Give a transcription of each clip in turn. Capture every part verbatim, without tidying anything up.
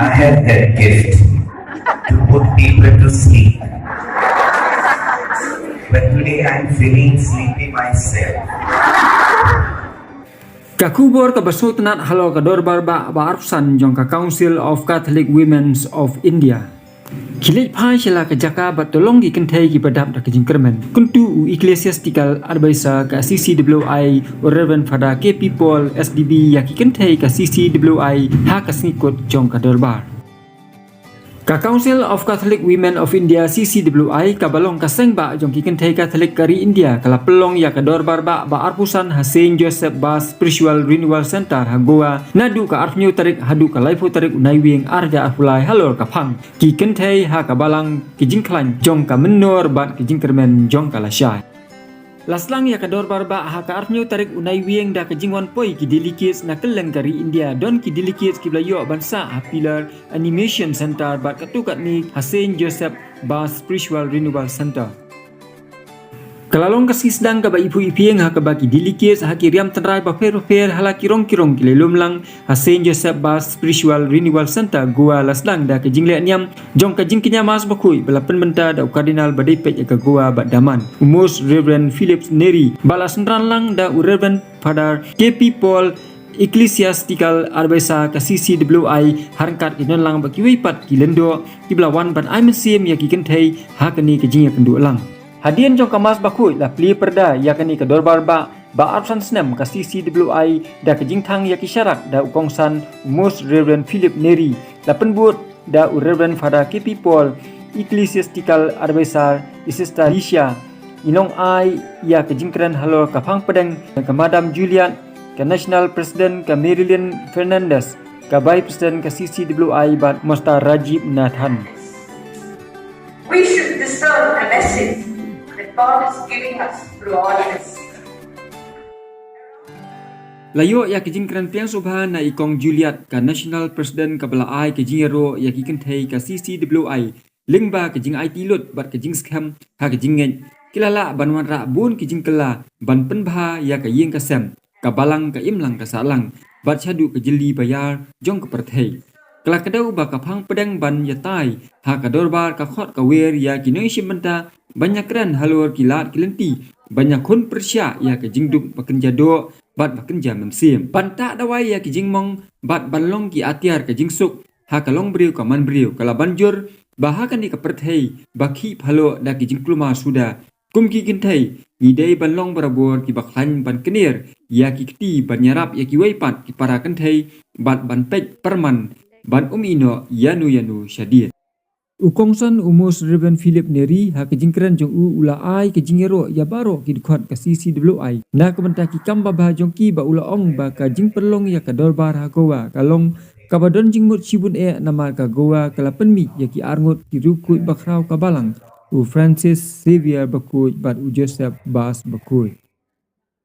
I have that gift to put people to sleep. But today I'm feeling sleepy myself. Ka khubor kaba sngewtynnat halor ka dorbar ba ba arphew san jong ka Council of Catholic Women of India. Ki leit phai sha la ka jaka bad to long ki kynthei kiba dap da ka jingkyrmen. Kyntu u Ecclesiastical Advisor ka C C W I, u Reverend Father K P Paul, S D B, ïa ki kynthei ka C C W I ha ka sngi kut jong ka dorbar. Ka Council of Catholic Women of India, C C W I, kaba long ka seng ba jong ki kynthei Katholik ka ri India, ka la pynlong ïa ka dorbar ba ba arphew san ha Saint Joseph Ba Spiritual Renewal Center ha Goa, naduh ka arphew tarik haduh ka laiphew tarik u Naiwieng ar hajar arphew lai halor ka phang ki kynthei ha ka balang ki jingkhlaiñ jong ka mynnor bad ki jingkyrmen jong ka lashai. La sdang ïa ka dorbar ba ha ka arphew tarik u Naiwieng da ka jingwan poi ki delegates na kylleng ka ri India, don ki delegates kiba la ïoh ban sah ha Pillar Animation Center bad katto katne ha Saint Joseph Ba Spiritual Renewal Center. Ka la long ka sngi sdang kaba iphuh iphieng ha kaba ki delegates ha ki riam tynrai bapher bapher ha la ki rong ki rong ki la ïalum lang ha Saint Joseph Ba Spiritual Renewal Center Goa, la sdang da ka jingleh niam jong ka jingkñia Mass bakhuid ba la pynbynta da u Cardinal ba dei peit ïa ka Goa bad Daman, u Most Reverend Philip Neri, ba la synran lang da u Reverend Father K P Paul, Ecclesiastical Advisor ka C C W I, ha ryngkat ki don lang bad kiwei pat ki lyngdoh kiba la wan ban ai mynsiem ïa ki kynthei ha kane ka jingïakynduh lang. Hadien jong ka Mass bakhuid la plie pyrda ïa kane ka dorbar ba ba arphew san snem ka C C W I da ka jingthang ïa ki sharak da u kongsan u Most Reverend Philip Neri, la pynbud da u Reverend Father K P Paul, Ecclesiastical Advisor, i Sister Alicia. Ngi long ai ïa ka jingkren halor ka phang pdeng ka Madam Juliet, ka National President ka Marilyn Fernandez, ka Vice President ka C C W I bad Master Rajiv Nathan. We should discern the message that God is giving us through all this. La ïoh ïa ka jingkren pdiang sngewbha na i Kong Juliet, ka National President kaba la ai ka jingïaroh ïa ki kynthei ka C C W I, lyngba ka jingaiti lut bad ka jingskhem ha ka jingngeit, ki la lah ban wanrah bun ki jingkylla ban pynbha ïa ka ïing ka sem, ka balang ka imlang ka sahlang, bad shaduh ka jylli baïar jong ka pyrthei. Ka la kdew ba ka phang pdeng ban ïatai ha ka dorbar ka khot ka wer ïa ki nongshim bynta ban ïakren halor ki lad ki lynti ban ïakhun pyrshah ïa ka jingduk ba kynja doh bad ba kynja mynsiem, ban tah dawai ïa ki jingmong bad ban long ki atiar ka jingsuk ha ka longbriew ka manbriew. Ka la ban jur ba ha kane ka pyrthei ba khih phaloh da ki jingkulmar suda, kum ki kynthei ngi dei ban long barabor kiba khlaiñ ban kner ïa ki kti ban ïarap ïa kiwei pat ki para kynthei bad ban peit pyrman ban ym ïehnoh ïano ïano shadien. U kongsan u Most Reverend Philip Neri ha ka jingkren jong u u la ai ka jingïaroh ïa baroh ki dkhot ka C C W I na ka bynta ki kam babha jong ki, ba u la ong ba ka jingpynlong ïa ka dorbar ha Goa ka long kaba don jingmut shibun eh, namar ka Goa ka la pynmih ïa ki arngut ki riewkhuid bakhraw ka balang, u Francis Xavier bakhuid bad u Joseph Bas bakhuid.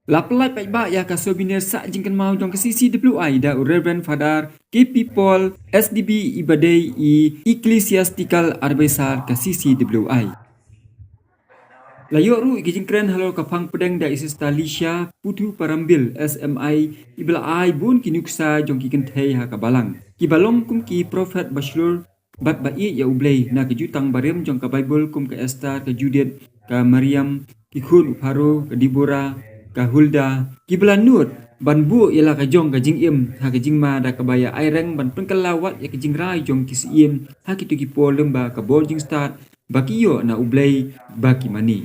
La pynlait paidbah ïa ka souvenir sah jingkynmaw jong ka C C W I da u Reverend Father K P Paul, S D B, iba dei i Ecclesiastical Advisor ka C C W I. La ïoh ruh ïa ki jingkren halor ka phang pdeng da i Sister Alicia Puthuparambil, S M I, iba la ai bun ki nuksa jong ki kynthei ha ka balang, kiba long kum ki prophet ba shlur bad ba ïeit ïa U Blei na ka Jutang Barim jong ka Baibl, kum ka Esther, ka Judith, ka Mariam, ki khun u Pharaoh, ka Deborah, ka Huldah, kiba la nud ban buh ïa la ka jong ka jingim ha ka jingma da kaba ïa ai reng ban pynkylla wat ïa ka jingrai jong ki syiem ha kito ki por lem ba ka bor jingstad ba ki ïoh na U Blei ba ki mane.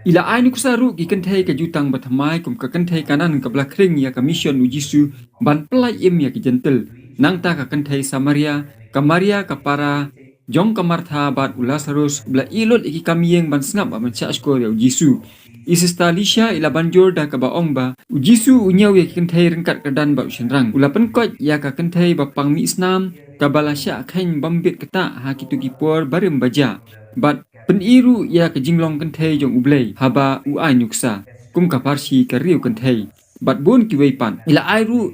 I la ai nuksa ruh ki kynthei ka jutang ba thymmai kum ka kynthei Kanaan kaba la khring ïa ka mission U Jisu ban pyllait im ïa ki Jentil. Nangta ka kynthei Samaria, ka Maria ka para jong ka Martha bad u Lasarus, ba la ïeh lut ïa ki kam ïing ban sngap bad ban shah shkor ïa U Jisu. I Sister Alicia i la ban jur da kaba ong ba U Jisu u ñiew ïa ki kynthei ryngkat kyrdan bad u shynrang. U la pynkoit ïa ka kynthei ba pang mih snam kaba la shah kheiñ bym bit ktah ha kito ki por barim bajah. Bad pyni ruh ïa ka jinglong kynthei jong U Blei haba u ai nuksa kum ka pharshi ka riew kynthei bad bun kiwei pat. I la ai ruh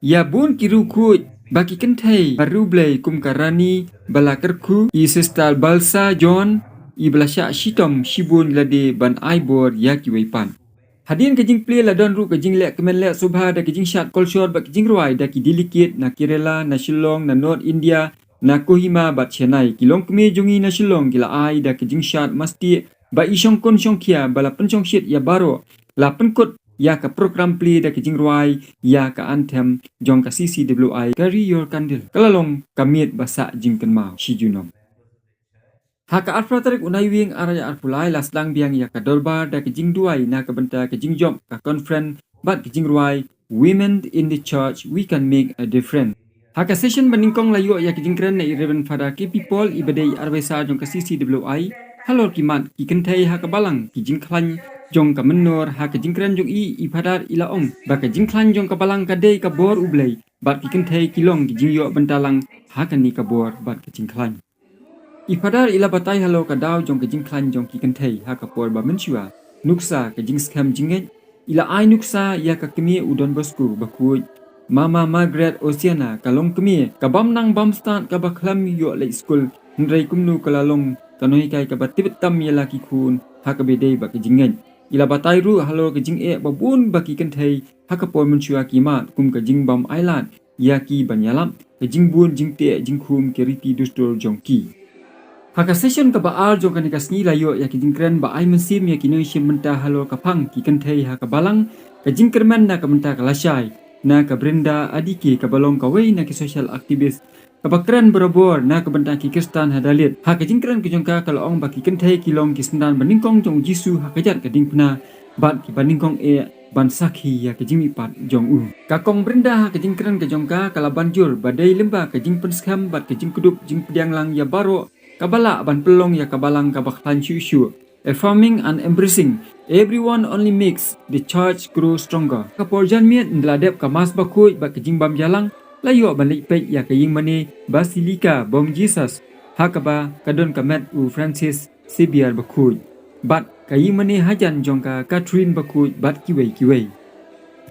ïa bun ki riewkhuid ba ki kynthei ba riewblei kum ka Rani ba la kyrkhu, i Sister Balsa John, i ba la shah shitom shibun lade ban ai bor ïa kiwei pat. Hadien ka jingplie la don ruh ka jingleh kmen leh sngewbha da ka jingshad kolshor bad ka jingrwai da ki delegate na Kerala, na Shillong, na North India, na Kohima bad Chennai. Ki longkmie jong ngi na Shillong ki la ai da ka jingshad mastieh ba i shongkun shongkhia ba la pynshongshit ïa baroh, la pynkut ïa ka program plie da ka jingrwai ïa ka anthem jong ka C C W I, Carry Your Candle. Ka la long ka miet ba sah jingkynmaw shi junom. Ha ka arphew tarik u Naiwieng ar hajar arphew lai la sdang biang ïa ka dorbar da ka jingduwai na ka bynta ka jingjop ka conference bad ka jingrwai Women in the Church, We Can Make a Difference. Ha ka session ba nyngkong la ïoh ïa ka jingkren na i Reverend Father K P Paul, i ba dei i advisor jong ka C C W I halor ki mat ki kynthei ha ka balang, ki jingkhlaiñ jong ka mynnor. Ha ka jingkren jong i, i Father i la ong ba ka jingkhlaiñ jong ka balang ka dei ka bor U Blei bad ki kynthei ki long ki jingïoh bynta lang ha kane ka bor bad ka jingkhlaiñ. I Father i la batai halor ka daw jong ka jingkhlaiñ jong ki kynthei ha ka por ba mynshuwa. Nuksa ka jingskhem jingngeit, i la ai nuksa ïa ka kmie u Don Bosco Bakhuid, Mama Margaret Oceana, ka longkmie ka bym nang bym stad kaba khlem ïoh leit skul, hynrei kumno ka la long ka nonghikai kaba tbit tam ïa la ki khun ha kaba ïadei bad ka jingngeit. I la batai ruh halor ka jingeh ba bun ba ki kynthei ha ka por mynshuwa ki mad, kum ka jingbym ailad ïa ki ban ïalap, ka jingbun jingteh jingkhum ki riti dustur jong ki. Ha ka session kaba ar jong kane ka sngi la ïoh ïa ka jingkren ba ai mynsiem ïa ki nongshim bynta halor ka phang ki kynthei ha ka balang, ka jingkyrmen na ka bynta ka lashai na ka Brinda Adike, kaba long kawei na ki social activist kaba kren barabor na ka bynta ki Khristan ha Dalit. Ha ka jingkren ka jong ka, ka la ong ba ki kynthei ki long ki synran ba nyngkong jong U Jisu ha ka jait ka diengphna bad kiba nyngkong eh ban sakhi ïa ka jingmihpat jong u. Ka Kong Brinda ha ka jingkren ka jong ka ka la ban jur ba dei lyngba ka jingpynskhem bad ka jingkdup jingpdiang lang ïa baroh kaba lah ban pynlong ïa ka balang kaba khlaiñ shuh shuh. Affirming and embracing everyone only makes the church grow stronger. Ka por janmiet ynda la dep ka Mass Bakhuid bad ka jingbym ïalang, la ïoh ban leit peit ïa ka ïingmane Basilica Bom Jesus, ha kaba ka don ka met u Francis Xavier Bakhuid bad ka ïingmane hajan jong ka Catherine Bakhuid bad kiwei kiwei.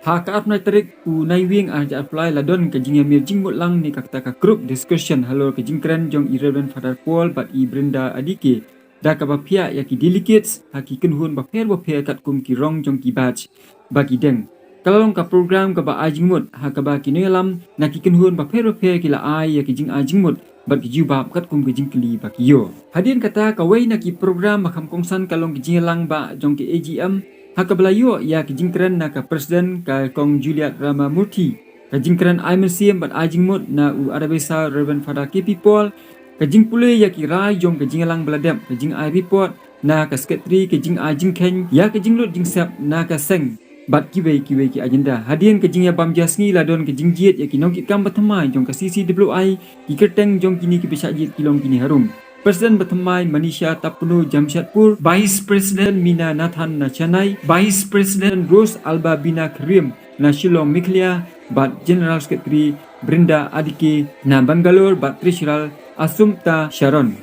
Ha ka arphew tarik u Naiwieng ar hajar arphew lai la don ka jingïamir jingmut lang ne kata ka group discussion halor ka jingkren jong i Reverend Father Paul bad i Brinda Adike, da kaba phiah ïa ki delegates ha ki kynhun bapher bapher katkum ki rong jong ki batch ba ki deng. Ka la long ka program kaba ai jingmut ha kaba ki nongïalam na ki kynhun bapher bapher ki la ai ïa ki jingai jingmut bad ki jubab katkum ki jingkylli ba ki ïoh. Hadien kata, kawei na ki program ba kham kongsan ka long ki jingïalang ba jong ki A G M, ha kaba la ïoh ïa ki jingkren na ka President, ka Kong Juliet Ramamurthy. Ka jingkren ai mynsiem bad ai jingmut na u advisor, Reverend Father K P Paul, ka jingpule ïa ki rai jong ka jingïalang ba la dep, ka jingai report na ka Secretary, ka jingai jingkheiñ ïa ka jinglut jingsep na ka seng bad kiwei kiwei ki agenda. Hadien ka jingïabam jia sngi la don ka jingjied ïa ki nongkitkam ba thymmai jong ka C C W I, ki kyrteng jong kine kiba shah jied ki long kine harum: President ba thymmai Manisha Tapnu, Jamshedpur; Vice President Mina Nathan na Chennai; Vice President Rose Albabina Khyriem na Shillong, Meghalaya; bad General Secretary Brinda Adike na Bangalore; bad Treasurer Asumta Sharon.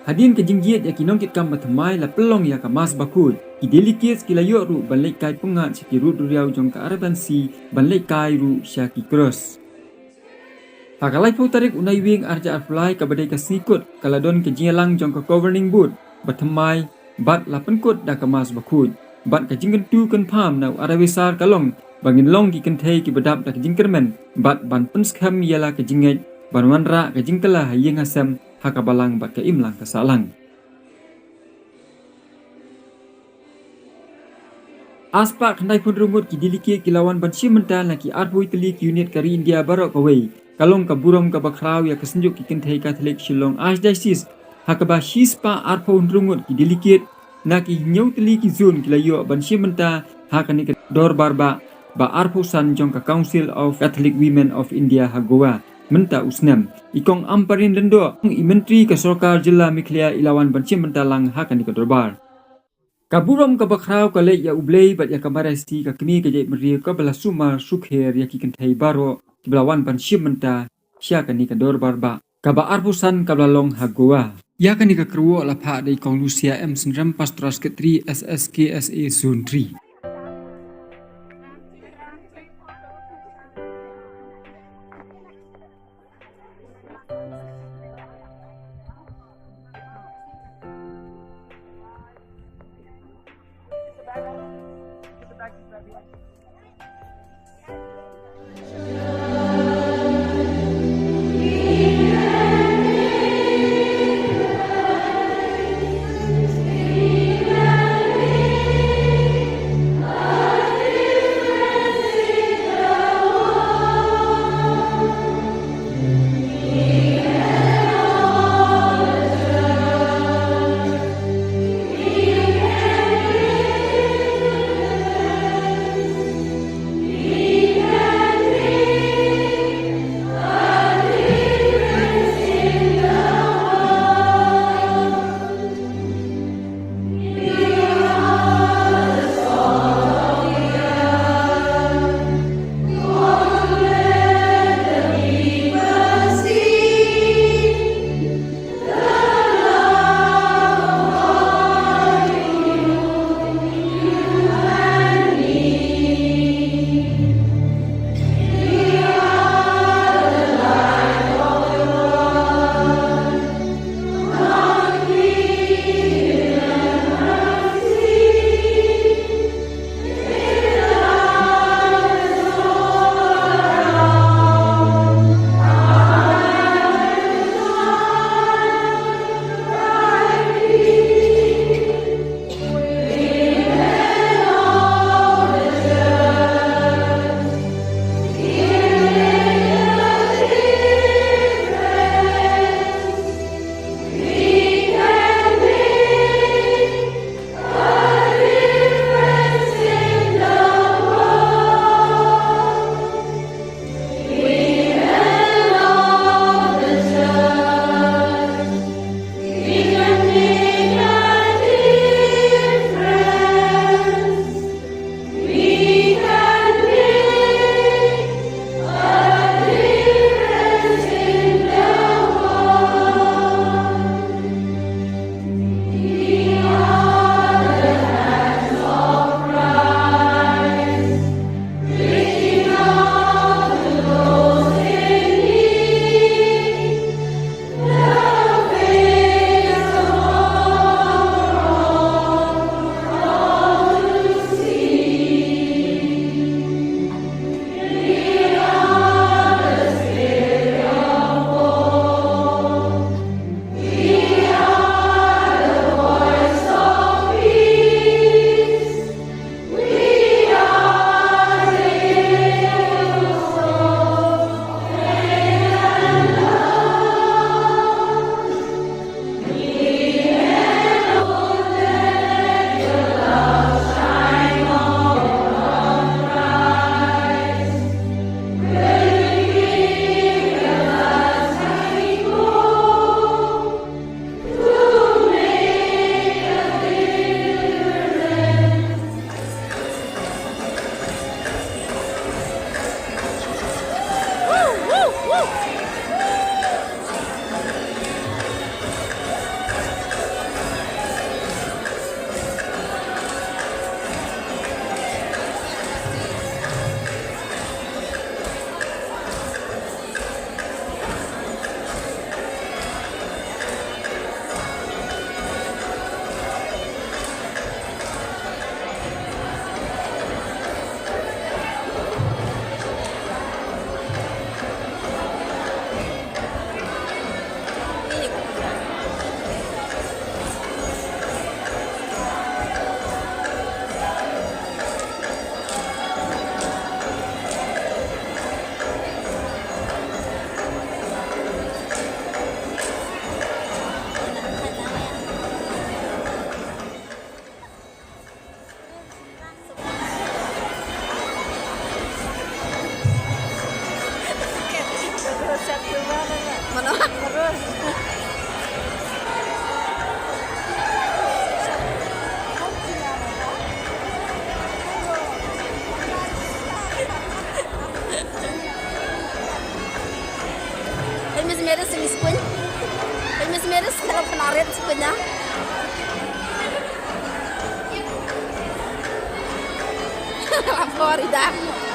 Hadien ka jingjied ïa ki nongkitkam ba thymmai la pynlong ïa ka Mass Bakhuid. Ki delegates ki la ïoh ruh ban leit kai pyngngad sha ki rud duriaw jong ka Arabian Sea ban leit kai ruh sha ki cross. Ha ka laiphew tarik u Naiwieng ar hajar arphew lai, kaba dei ka sngi kut, ka la don ka jingïalang jong ka Governing Board ba thymmai bad la pynkut da ka Mass Bakhuid. Bad ka jingkyntu kynpham na u advisor ka long ba ngin long ki kynthei kiba dap da ka jingkyrmen bad ban pynskhem ïa la ka jingngeit ban wanrah ka jingkylla ha ïing ha sem, ha ka balang bad ka imlang ka sahlang. Arspah khyndai phew hynriew ngut ki delegate ki la wan ban shim bynta na ki arphew tylli ki unit ka ri India baroh kawei. Ka long ka burom kaba khraw ïa ka Synjuk ki Kynthei Katholik Shillong Archdiocese, ha kaba shispah arphew hynriew ngut ki delegate na ki hynñiew tylli ki zone ki la ïoh ban shim bynta ha kane ka dorbar bah ba arphew san jong ka Council of Catholic Women of India ha Goa mynta u snem. I Kong Ampareen Lyngdoh, i Myntri ka Sorkar Jylla Meghalaya, i la wan ban shim bynta lang ha kane ka dorbar. Ka burom kaba khraw ka leit ïa U Blei bad ïa ka Mother St, ka Kmie ka jaitbynriew, kaba la sumar sukher ïa ki kynthei baroh kiba la wan ban shim bynta sha kane ka dorbar bah kaba arphew san kaba la long ha Goa. Ïa kane ka kyrwoh la phah da i Kong Lucia M Synrem, Pastoral Secretary, S S K S A Zone three. Hey, Miss Mary, sing spoon. Hey, Miss Mary, sing spoon. Lapor dah.